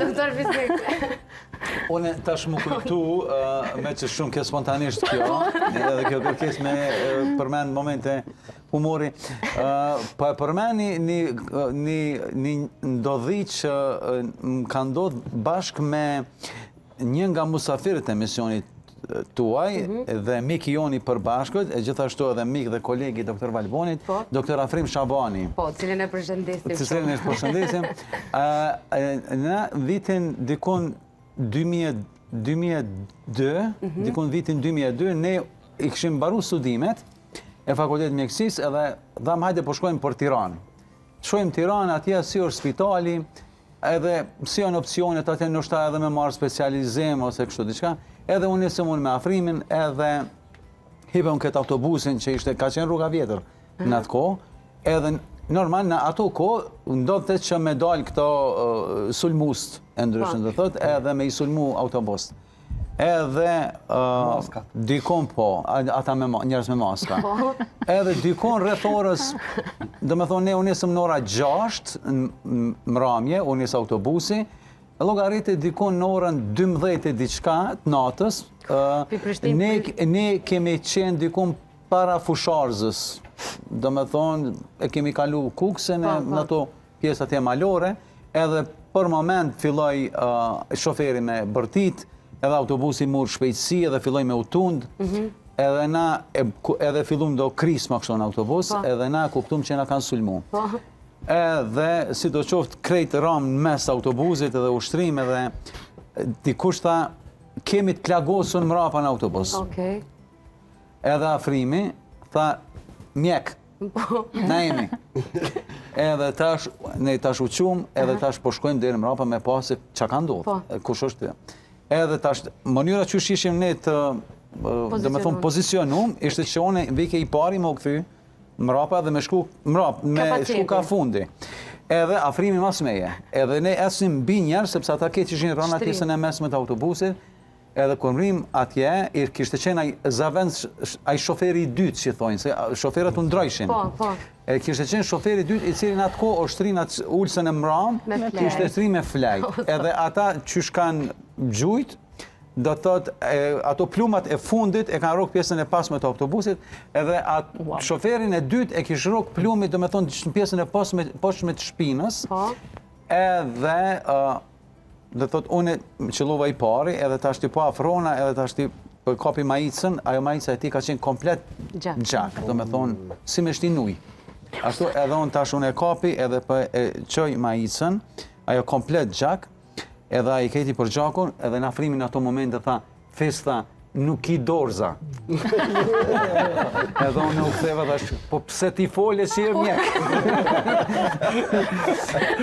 Doktor Fisnik. Unë tash m'u kujtu, meqë shumë ke spontanisht kjo, edhe kjo kërkesë me përmend momente humori, po e përmendi një, një, një ndodhi që më ka ndodhë bashkë me një nga musafirët e emisionit tuaj mhm. dhe mik i joni i përbashkët, e gjithashtu edhe mik dhe kolegi Dr. Valbonit, po. Dr. Afrim Shabani. Po, cilin e përshëndesim. Cilin e përshëndesim. Në vitin dikun 2002, mhm. dikun vitin 2002, ne i kishim mbaru studimet e Fakultetit Mjekësisë edhe thamë hajde po shkojmë për Tiranë. Shkojmë Tiranë, atje si është spitali, Edhe si janë opsionet atje ndoshta edhe me marrë specializim ose kështu diçka. Edhe unë nisëm unë me Afrimin edhe hipëm këtë autobusin që ishte ka qenë rruga vjetër në atë kohë. Edhe normal në ato kohë ndodhte që me dalë këto uh, sulmust e ndryshëm do thotë edhe me i sulmu autobus. Edhe uh, dikun po, ata me njerëz me maska. Po. Edhe dikun rreth orës, domethonë ne u nisëm në ora 6 mramje, u nis autobusi, llogarite dikun në orën 12 e diçka të natës, uh, ne, ne kemi qenë dikun para Fushë-Arrëzës, domethonë, e kemi kalu Kukësin po, po. në ato pjesë atje malore, edhe për moment filloi shoferi me bërtit, edhe autobusi mur shpejtësi edhe filloi me u tund, mhm. edhe na edhe fillum do krisma kështu në autobus, po. edhe na kuptum që na kanë sulmu. Po. Edhe sido qoftë krejt ramë në mes autobusit edhe u shtrim edhe dikush tha kemi të plagosun mrapa në autobus. Okej. Edhe Afrimi tha mjek. Po. Na jemi. Edhe tash, ne tash u çum, edhe tash po shkojmë deri mrapa me pa se çka ka ndodhur, po. kush është. Edhe tash, mënyra qysh ishim ne të, domethonë, pozicionum, ishte që unë vike i pari me u kthy, mrapa dhe me shku mrapa, me shku ka fundi. Edhe Afrimi mas meje. Edhe ne ecnim mbi njerëz, sepse ata krejt ishin rënë atë pjesën e mesme të autobusit, Edhe kur mrrim atje, i kishte qenë ai zavendës, ai shoferi i dytë, si thonë, se shoferët u ndrojshin. Po, po. E kishte qenë shoferi i dytë, i cili në atë kohë është shtri në atë ulësen e mramë, kishte shtri me flejt. Po, Edhe ata qysh kanë gjujt, do të thotë, ato plumat e fundit e kanë rrok pjesën e pasme të autobusit, edhe atë wow. shoferin e dytë e kish rrok plumi, domethonë, në pjesën e posme, poshtme të shpinës, po. edhe uh, Do të thotë unë qëllova i pari, edhe tashti po afrona, edhe tashti po e kapi maicën, ajo maica e tij ka qenë komplet gjak, gjak domethonë si me shti n'ujë. Ashtu edhe unë tash unë e kapi edhe po e çoj maicën, ajo komplet gjak, edhe ai krejt i përgjakun, edhe në Afrimi në ato momente tha, Fis tha, nuk ki dorza. Edhe unë u ktheva thash, po pse ti fole si e mjek?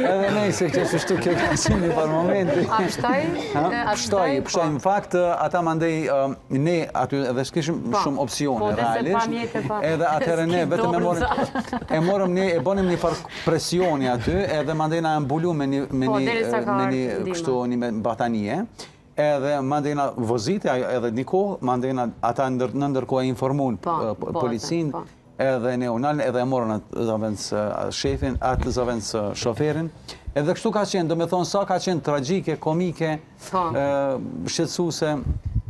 Edhe nejse që qështu kjo ka qenë një farë momenti. A pshtoi? A pshtoi, pshtoi. Në fakt, ata mandej, ne aty edhe s'kishim po. shumë opsione, po, realisht. Edhe atëherë ne vetëm e morëm, e morëm ne, e bënim një farë presioni aty, edhe mandej na e mbulu me një, me po, një, me një, kështu, një batanije. Edhe mandena voziti ajo edhe një kohë, mandena ata ndër, në ndërkohë e informun po, po, policinë, po. edhe ne u nalën, edhe e morën atë zavendës shefin, atë zavendës shoferin. Edhe kështu ka qenë, domethonë, sa ka qenë tragjike, komike, po. shqetësuese.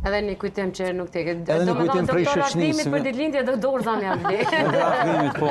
Edhe një kujtim që nuk të Edhe një kujtim prej shoqnisë. Doktor Afrimit për ditëlindje do dorza me ia ble. Doktor Afrimit, po.